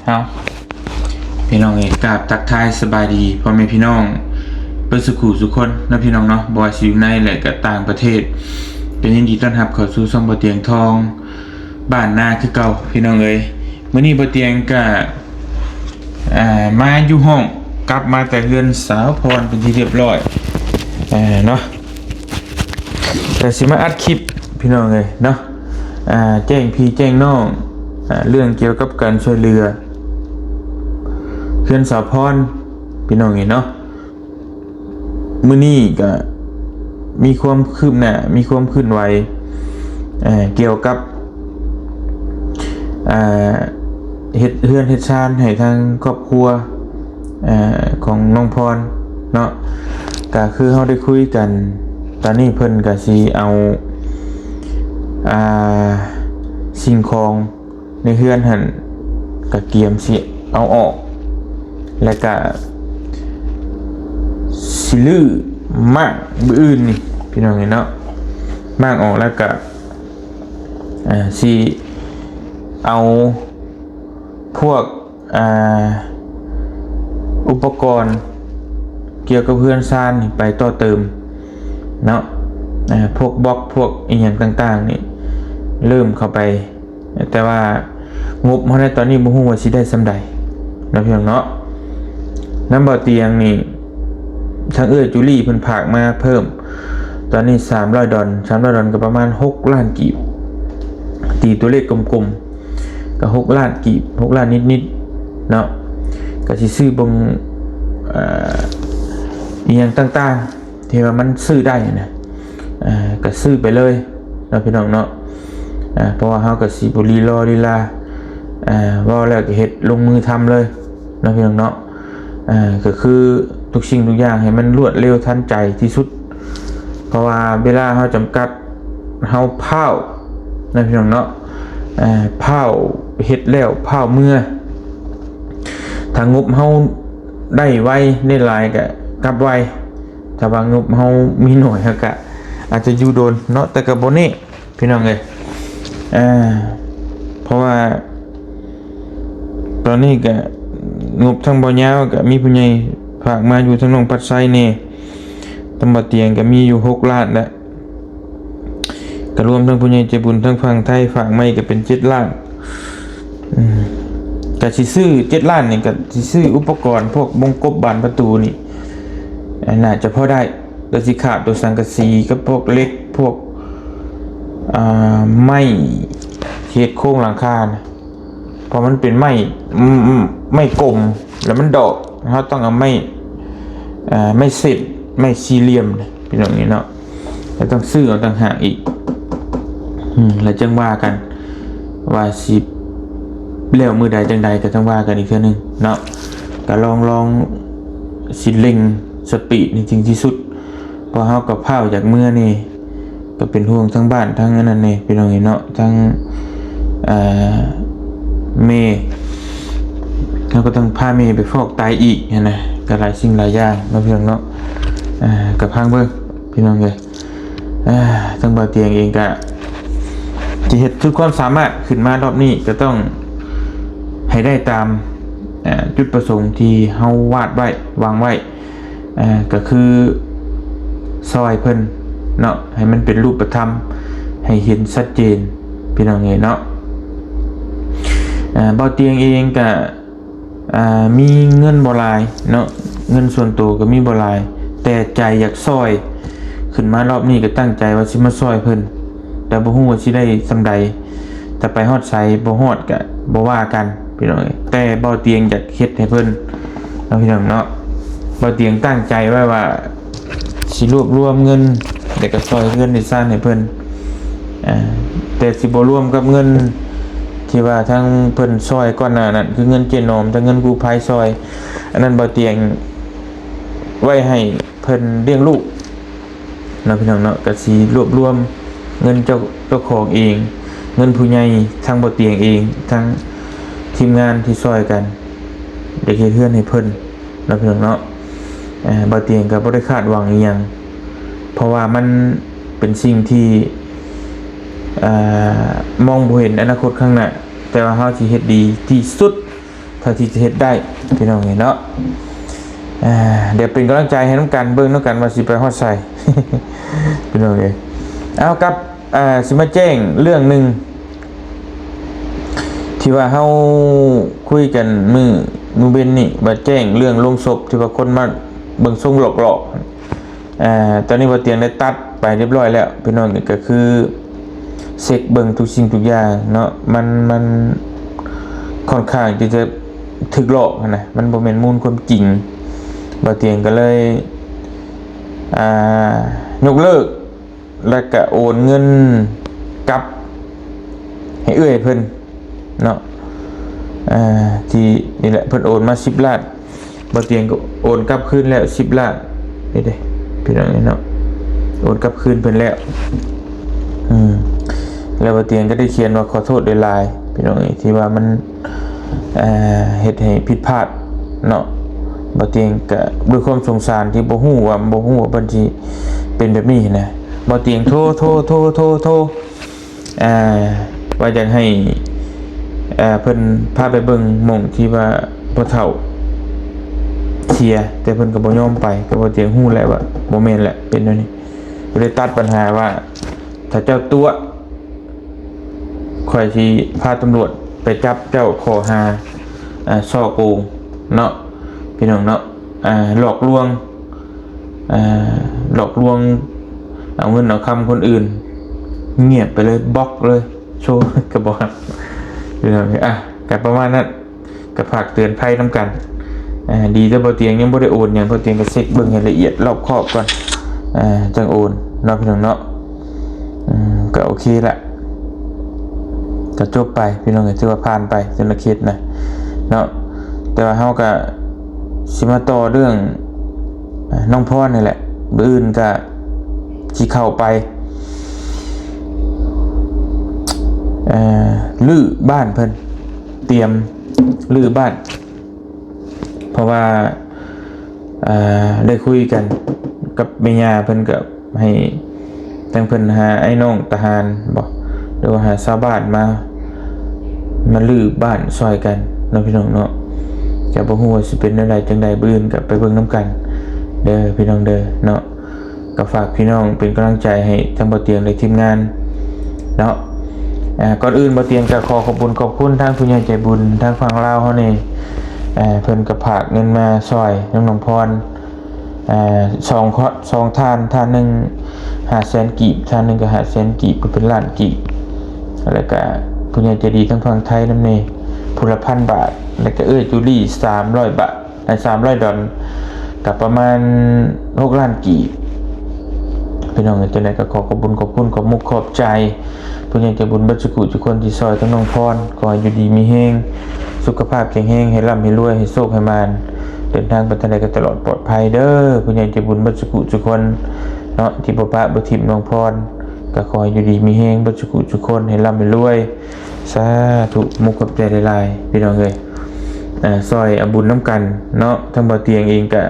ເອົາ ພີ່ນ້ອງເອີຍ ກາບທັກທາຍສະບາຍດີພໍ່ແມ່ພີ່ນ້ອງເບິດສູ່ຜູ້ສູ່ຄົນເນາະ ພີ່ນ້ອງເນາະ, ບໍ່ວ່າຊິຢູ່ໃນ ແລະ ກໍຕ່າງປະເທດ ກໍຍິນດີຕ້ອນຮັບເຂົ້າສູ່ຊ່ອງບໍ່ຕຽງທອງ ບ້ານນາຄືເກົ່າ ພີ່ນ້ອງເອີຍ. ມື້ນີ້ບໍ່ຕຽງກະ ອ່າ ມາຢູ່ຫ້ອງ ກັບມາແຕ່ເຮືອນສາວພອນເປັນທີ່ຮຽບຮ້ອຍ ອ່າ ເນາະ, ກະຊິມາອັດຄລິບ ພີ່ນ້ອງເອີຍເນາະ, ອ່າ ແຈ້ງພີ່ແຈ້ງນ້ອງ ອ່າ ເລື່ອງກ່ຽວກັບການຊ່ວຍເຫຼືອເຮືອນສາວພອນ ພີ່ນ້ອງເອີຍເນາະ. ມື້ນີ້ກະມີຄວາມຄືບໜ້າ ມີຄວາມເຄື່ອນໄຫວ ເອີ່ ກ່ຽວກັບ ເຮັດເຮືອນເຮັດຊານໃຫ້ທາງຄອບຄົວ ເອີ່ ຂອງນ້ອງພອນເນາະ, ກະຄືເຮົາໄດ້ຄຸຍກັນ ຕອນນີ້ເພິ່ນກະຊິເອົາ ອ່າ ສິ່ງຂອງ ໃນເຮືອນຫັ້ນກະກຽມຊິເອົາອອກ ແລ້ວກະຊິຮື້ມ້າງມື້ອື່ນນີ້ ພີ່ນ້ອງເອີຍເນາະ, ມ້າງອອກແລ້ວກະ ເອີ່ ຊິເອົາພວກ ອ່າ ອຸປະກອນກ່ຽວກັບເຮືອນຊານນີ້ໄປຕໍ່ເຕີມເນາະ, ເອີ່ ພວກບລັອກ ພວກອີ່ຫຍັງຕ່າງໆນີ້ ເລີ່ມເຂົ້າໄປ ແຕ່ວ່າງົບເຮົາໃນຕອນນີ້ບໍ່ຮູ້ວ່າຊິໄດ້ສ່ຳໃດເນາະ ພີ່ນ້ອງເນາະ. ນຳບໍ່ຕຽງນີ້ ທາງເອື້ອຍຈູລີເພິ່ນຝາກມາເພີ່ມ ຕອນນີ້ສາມຮ້ອຍດອນ ສາມຮ້ອຍດອນກໍປະມານຫົກລ້ານກີບ, ຕີຕົວເລກກົມໆ ກໍຫົກລ້ານກີບ ຫົກລ້ານນິດໆເນາະ, ກໍຊິຊື້ເບິ່ງ ເອີ່ ອີ່ຫຍັງຕ່າງໆ ທີ່ວ່າມັນຊື້ໄດ້ນະ ເອີ່ ກໍຊື້ໄປເລີຍເນາະ ພີ່ນ້ອງເນາະ, ເພາະວ່າເຮົາກໍຊິບໍ່ລີລໍລີລາ ເວົ້າແລ້ວກໍເຮັດ ລົງມືທຳເລີຍເນາະ ພີ່ນ້ອງເນາະ, ກໍຄືທຸກສິ່ງທຸກຢ່າງໃຫ້ມັນລວດເລັວທັນໃຈທີ່ສຸດ ເພາະວ່າເວລາເຮົາຈຳກັດ ເຮົາພ້າວເນາະ ພີ່ນ້ອງເນາະ, ພ້າວເຮັດແລ້ວພ້າວເມືອ, ຖ້າງົບເຮົາໄດ້ໄວໄດ້ຫຼາຍກໍກັບໄວ ຖ້າວ່າງົບເຮົາມີໜ້ອຍ ເຮົາກະອາດຈະຢູ່ດົນເນາະ, ແຕ່ກະບໍ່ແນ່ ພີ່ນ້ອງເອີຍ, ເພາະວ່າຕອນນີ້ກະງົບທາງບໍ່ຍາວ ກະມີຜູ້ໃຫຍ່ຝາກມາຢູ່ທາງນ້ອງພັດໄຊແດ່, ທາງບໍ່ຕຽງກະມີຢູ່ຫົກລ້ານແລ້ວ. ກະລວມທັງຜູ້ໃຫຍ່ໃຈບຸນທາງຝັ່ງໄທຝາກມາອີກກະເປັນເຈັດລ້ານ, ອືມ ກະຊິຊື້ເຈັດລ້ານນີ້ ກະຊິຊື້ອຸປະກອນພວກວົງກົບບານປະຕູນີ້ ອາ ໜ້າຈະພໍໄດ້, ກະຊິຂາດໂຕສັງກະສີກັບພວກເຫຼັກ ພວກ ອ່າ ໄມ້ເຮັດໂຄງຫຼັງຄານະ. ເພາະມັນເປັນໄມ້ ໄມ້ກົມ ແລ້ວມັນດອກ ເຮົາຕ້ອງເອົາໄມ້ ເອີ່ ໄມ້ເສັ້ນ ໄມ້ສີ່ຫຼ່ຽມ ພີ່ນ້ອງເອີຍເນາະ, ແລ້ວຕ້ອງຊື້ເອົາຕ່າງຫາກອີກ, ອືມ ແລ້ວຈັ່ງວ່າກັນວ່າຊິແລ້ວມື້ໃດຈັ່ງໃດ ກໍຈັ່ງວ່າກັນອີກເທື່ອໜຶ່ງເນາະ, ກໍລອງ ລອງຊິເລັ່ງສະປີດໃຫ້ເຖິງທີ່ສຸດ ເພາະເຮົາກໍພ້າວຈາກເມືອນີ້ ກໍເປັນຫ່ວງທັງບ້ານທັງອັນນັ້ນແດ່ ພີ່ນ້ອງເອີຍເນາະ, ທັງ ເອີ່ ແມ່ ເຮົາກໍຕ້ອງພາແມ່ໄປຟອກໄຕອີກຫັ້ນນະ, ກໍຫຼາຍສິ່ງຫຼາຍຢ່າງເນາະ ພີ່ນ້ອງເນາະ, ເອີ່ ກໍຟັງເບິ່ງ ພີ່ນ້ອງເອີຍ, ເອີ່ ທາງບ່າວຕຽງເອງກໍຈະເຮັດສຸດຄວາມສາມາດ, ຂຶ້ນມາຮອບນີ້ກໍຕ້ອງໃຫ້ໄດ້ຕາມ ເອີ່ ຈຸດປະສົງທີ່ເຮົາວາດໄວ້ ວາງໄວ້ ເອີ່ ກໍຄືຊ່ອຍເພິ່ນເນາະ ໃຫ້ມັນເປັນຮູບປະທຳ ໃຫ້ເຫັນຊັດເຈນ ພີ່ນ້ອງເອີຍເນາະ. ເອີ່ ບ່າວຕຽງເອງກະ ອ່າ ມີເງິນບໍ່ຫຼາຍເນາະ, ເງິນສ່ວນໂຕກໍມີບໍ່ຫຼາຍ ແຕ່ໃຈຢາກຊ່ອຍ, ຂຶ້ນມາຮອບນີ້ກໍຕັ້ງໃຈວ່າຊິມາຊ່ອຍເພິ່ນ ແຕ່ບໍ່ຮູ້ວ່າຊິໄດ້ສ່ຳໃດ, ຖ້າໄປຮອດໃສບໍ່ຮອດກະບໍ່ວ່າກັນ ພີ່ນ້ອງເອີຍ, ແຕ່ບ່າວຕຽງຢາກເຮັດໃຫ້ເພິ່ນເນາະ ພີ່ນ້ອງເນາະ. ບ່າວຕຽງຕັ້ງໃຈໄວ້ວ່າຊິລວບລວມເງິນ ແລ້ວກໍຊ່ອຍເຮືອນເຮັດຊານໃຫ້ເພິ່ນ, ອ່າ ແຕ່ຊິບໍ່ລວມກັບເງິນທີ່ວ່າທາງເພິ່ນຊ່ອຍກ່ອນໜ້ານັ້ນ ຄືເງິນເຈໜອມ ແຕ່ເງິນກູ້ໄພຊ່ອຍ, ອັນນັ້ນບ່າວຕຽງໄວ້ໃຫ້ເພິ່ນລ້ຽງລູກ ເນາະ ພີ່ນ້ອງເນາະ, ກະຊິລວບລວມເງິນເຈົ້າ ເຈົ້າຂອງເອງ, ເງິນຜູ້ໃຫຍ່ ທັງບ່າວຕຽງເອງ ທັງທີມງານທີ່ຊ່ອຍກັນ ຢາກເຮັດເຮືອນໃຫ້ເພິ່ນເນາະ ພີ່ນ້ອງເນາະ. ເອີ່ ບ່າວຕຽງກໍບໍ່ໄດ້ຄາດຫວັງອີ່ຫຍັງ ເພາະວ່າມັນເປັນສິ່ງທີ່ ເອີ່ ມອງບໍ່ເຫັນອະນາຄົດຂ້າງໜ້າ, ແຕ່ວ່າເຮົາຊິເຮັດດີທີ່ສຸດ ເທົ່າທີ່ຈະເຮັດໄດ້ພີ່ນ້ອງເອີຍເນາະ. ອ່າ ດຽວເປັນກຳລັງໃຈໃຫ້ນຳກັນ ເບິ່ງນຳກັນວ່າຊິໄປຮອດໃສ ພີ່ນ້ອງເອີຍ. ເອົາ ກັບ ອ່າ ຊິມາແຈ້ງເລື່ອງໜຶ່ງ ທີ່ວ່າເຮົາຄຸຍກັນມື້ ມື້ເວັນນີ້ ວ່າແຈ້ງເລື່ອງໂລງສົບ ທີ່ວ່າຄົນມາເບິ່ງຊົງຫຼອກໆ. ອ່າ ຕອນນີ້ບ່າວຕຽງໄດ້ຕັດໄປຮຽບຮ້ອຍແລ້ວພີ່ນ້ອງ. ກໍຄືເຊັກເບິ່ງທຸກສິ່ງທຸກຢ່າງເນາະ ມັນ ມັນຄ່ອນຂ້າງທີ່ຈະຖືກຫຼອກຫັ້ນນະ ມັນບໍ່ແມ່ນມູນຄວາມຈິງ. ບ່າວຕຽງກໍເລີຍ ອ່າ ຍົກເລີກ ແລ້ວກະໂອນເງິນກັບໃຫ້ເອື້ອຍເພິ່ນເນາະ. ອ່າ ທີ່ນີ້ແຫຼະ ເພິ່ນໂອນມາສິບລ້ານ ບ່າວຕຽງກໍໂອນກັບຄືນແລ້ວສິບລ້ານ. ນີ້ເດ້ພີ່ນ້ອງເນາະ ໂອນກັບຄືນເພິ່ນແລ້ວ. ອືມ ແລ້ວບ່າວຕຽງກໍໄດ້ຂຽນວ່າ ຂໍໂທດຫຼາຍໆ ພີ່ນ້ອງເອີຍ ທີ່ວ່າມັນ ເອີ ເຮັດໃຫ້ຜິດພາດເນາະ. ບ່າວຕຽງກະດ້ວຍຄວາມສົງສານທີ່ບໍ່ຮູ້ວ່າ ບໍ່ຮູ້ວ່າເພິ່ນຊິເປັນແບບນີ້ນະ. ບ່າວຕຽງໂທ ໂທ ໂທ ໂທ ໂທ ອ່າ ວ່າຢາກໃຫ້ ເອີ ເພິ່ນພາໄປເບິ່ງໝ່ອງທີ່ວ່າພໍ່ເຖົ້າເສຍ ແຕ່ເພິ່ນກໍບໍ່ຍອມໄປ. ກໍບ່າວຕຽງຮູ້ແລ້ວວ່າບໍ່ແມ່ນແຫຼະ ເປັນແນວນີ້. ກໍເລີຍຕັດບັນຫາວ່າ ຖ້າເຈົ້າຕົວະ ຂ້ອຍຊິພາຕຳຫຼວດໄປຈັບເຈົ້າຂໍ້ຫາ ອ່າ ສໍ້ໂກງເນາະ ພີ່ນ້ອງເນາະ. ອ່າ ຫຼອກລວງ ອ່າ ຫຼອກລວງເອົາເງິນເອົາຄຳຄົນອື່ນ. ງຽບໄປເລີຍ ບລັອກເລີຍ ໂຊກໍບໍ່ຮັບ ພີ່ນ້ອງ. ອ່ະ ກໍປະມານນັ້ນ ກໍຝາກເຕືອນໄພນຳກັນ. ອ່າ ດີແຕ່ບ່າວຕຽງຍັງບໍ່ໄດ້ໂອນຫຍັງ ບ່າວຕຽງກໍເຊັກເບິ່ງໃຫ້ລະອຽດລອບຄອບກ່ອນ ອ່າ ຈັ່ງໂອນເນາະ ພີ່ນ້ອງເນາະ. ອືມ ກໍໂອເຄລະ ກໍຈົບໄປ ພີ່ນ້ອງເອີຍ ຖືວ່າຜ່ານໄປແຕ່ລະເຄສນະເນາະ. ແຕ່ວ່າເຮົາກໍຊິມາຕໍ່ເລື່ອງ ອ່າ ນ້ອງພອນນີ້ແຫຼະ. ມື້ອື່ນກໍຊິເຂົ້າໄປ ເອີ ຮື້ບ້ານເພິ່ນ ຕຽມຮື້ບ້ານ ເພາະວ່າ ເອີ ໄດ້ຄຸຍກັນກັບແມ່ຍ່າເພິ່ນ ກໍໃຫ້ທາງເພິ່ນຫາອ້າຍນ້ອງທະຫານບໍ ຫຼືວ່າຫາຊາວບ້ານມາ ມາຮື້ບ້ານຊ່ອຍກັນເນາະ ພີ່ນ້ອງເນາະ. ກໍບໍ່ຮູ້ວ່າຊິເປັນແນວໃດຈັ່ງໃດ ມື້ອື່ນກໍໄປເບິ່ງນຳກັນເດີ ພີ່ນ້ອງເດີເນາະ. ກໍຝາກພີ່ນ້ອງເປັນກຳລັງໃຈໃຫ້ທັງບ່າວຕຽງ ແລະ ທີມງານເນາະ. ອ່າ ກ່ອນອື່ນບ່າວຕຽງກໍຂໍຂອບບຸນຂອບຄຸນທາງຜູ້ໃຫຍ່ໃຈບຸນທາງຝັ່ງລາວເຮົານີ້ ເອີ ເພິ່ນກໍຝາກເງິນມາຊ່ອຍນ້ອງພອນ ເອີ ສອງ ສອງທ່ານ ທ່ານໜຶ່ງຫ້າແສນກີບ ທ່ານໜຶ່ງກໍຫ້າແສນກີບ ກໍເປັນລ້ານກີບ. ແລ້ວກໍຜູ້ໃຫຍ່ໃຈດີທາງຝັ່ງໄທນຳແດ່ ຜູ້ລະພັນບາດ ແລ້ວກໍເອື້ອຍຈູລີສາມຮ້ອຍບາດ ອ່າ ສາມຮ້ອຍດອນ ກໍປະມານຫົກລ້ານກີບ ພີ່ນ້ອງເອີຍ. ຈັ່ງໃດກໍຂໍຂອບບຸນຂອບຄຸນ ຂອບມຸກຂອບໃຈຜູ້ໃຫຍ່ໃຈບຸນເບິດສຸຂູສຸຄົນທີ່ຊ່ອຍທັງນ້ອງພອນ. ຂໍໃຫ້ຢູ່ດີມີແຮງ ສຸຂະພາບແຂງແຮງ ໃຫ້ລ່ຳໃຫ້ລວຍ ໃຫ້ໂຊກໃຫ້ໝານ ເດີນທາງໄປທາງໃດກໍຕະຫຼອດປອດໄພເດີ ຜູ້ໃຫຍ່ໃຈບຸນເບິດສຸຂູສຸຄົນເນາະ ທີ່ບໍ່ປະບໍ່ຖິ້ມນ້ອງພອນ. ກໍຂໍໃຫ້ຢູ່ດີມີແຮງເບິດສຸຂູສຸຄົນ ໃຫ້ລ່ຳໃຫ້ລວຍ. ສາທຸ ມຸກຂອບໃຈຫຼາຍໆ ພີ່ນ້ອງເອີຍ ອ່າ ຊ່ອຍເອົາບຸນນຳກັນເນາະ. ທາງບ່າວຕຽງເອງກະ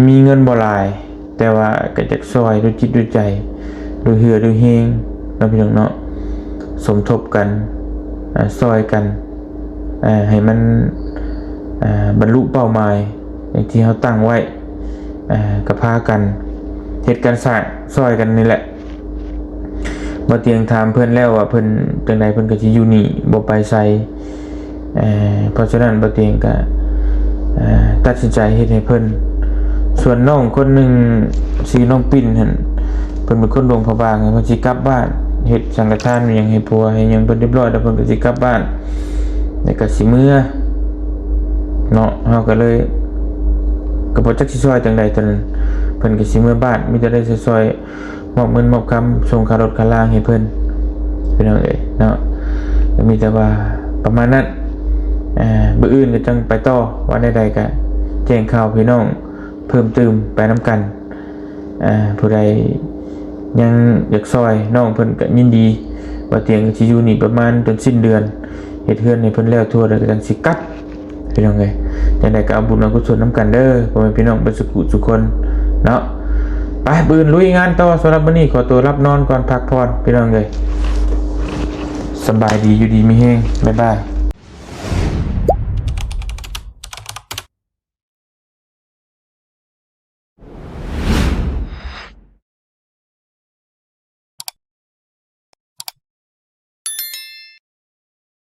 ມີເງິນບໍ່ຫຼາຍ ແຕ່ວ່າກະຢາກຊ່ອຍດ້ວຍຈິດດ້ວຍໃຈ ດ້ວຍເຫື່ອດ້ວຍແຮງເນາະ ພີ່ນ້ອງເນາະ. ສົມທົບກັນ ອ່າ ຊ່ອຍກັນ ອ່າ ໃຫ້ມັນ ອ່າ ບັນລຸເປົ້າໝາຍ ຢ່າງທີ່ເຮົາຕັ້ງໄວ້ ອ່າ ກໍພາກັນເຮັດການສ້າງຊ່ອຍກັນນີ້ແຫຼະ. ບ່າວຕຽງຖາມເພິ່ນແລ້ວວ່າເພິ່ນຈັ່ງໃດ ເພິ່ນກໍຊິຢູ່ນີ້ ບໍ່ໄປໃສ. ເອີ ເພາະສະນັ້ນບ່າວຕຽງກໍ ເອີ ຕັດສິນໃຈເຮັດໃຫ້ເພິ່ນ. ສ່ວນນ້ອງຄົນໜຶ່ງຊື່ນ້ອງປິ່ນຫັ້ນ ເພິ່ນເປັນຄົນຫຼວງພະບາງ ເພິ່ນຊິກັບບ້ານ ເຮັດສັງກະທານຫຍັງໃຫ້ຜົວໃຫ້ຫຍັງເພິ່ນຮຽບຮ້ອຍແລ້ວ ເພິ່ນກໍຊິກັບບ້ານ ແລ້ວກໍຊິເມືອເນາະ. ເຮົາກໍເລີຍ ກໍບໍ່ຈັກຊິຊ່ອຍຈັ່ງໃດຕອນນັ້ນ ເພິ່ນກໍຊິເມືອບ້ານ ມີແຕ່ໄດ້ຊ່ອຍ ມອບເງິນມອບຄຳ ສົ່ງຄ່າລົດຄ່າລາງໃຫ້ເພິ່ນ ພີ່ນ້ອງເອີຍເນາະ. ກໍມີແຕ່ວ່າປະມານນັ້ນ ອ່າ ມື້ອື່ນກໍຈັ່ງໄປຕໍ່ ວ່າແນວໃດກໍແຈ້ງຂ່າວພີ່ນ້ອງເພີ່ມຕື່ມໄປນຳກັນ. ອ່າ ຜູ້ໃດຍັງຢາກຊ່ອຍນ້ອງເພິ່ນກໍຍິນດີ ບ່າວຕຽງກໍຊິຢູ່ນີ້ປະມານຈົນສິ້ນເດືອນ ເຮັດເຮືອນໃຫ້ເພິ່ນແລ້ວທົ່ວ ແລ້ວກໍຈັ່ງຊິກັບ ພີ່ນ້ອງເອີຍ. ຈັ່ງໃດກໍເອົາບຸນເອົາກຸສົນນຳກັນເດີ ພໍ່ແມ່ພີ່ນ້ອງເບິດສຸຂູສຸຄົນເນາະ. ໄປ ມື້ອື່ນລຸຍງານຕໍ່. ສຳລັບມື້ນີ້ຂໍຕົວຫຼັບນອນກ່ອນ ພັກຜ່ອນ ພີ່ນ້ອງເອີຍ. ສະບາຍດີ ຢູ່ດີມີແຮງ ບາຍບາຍ.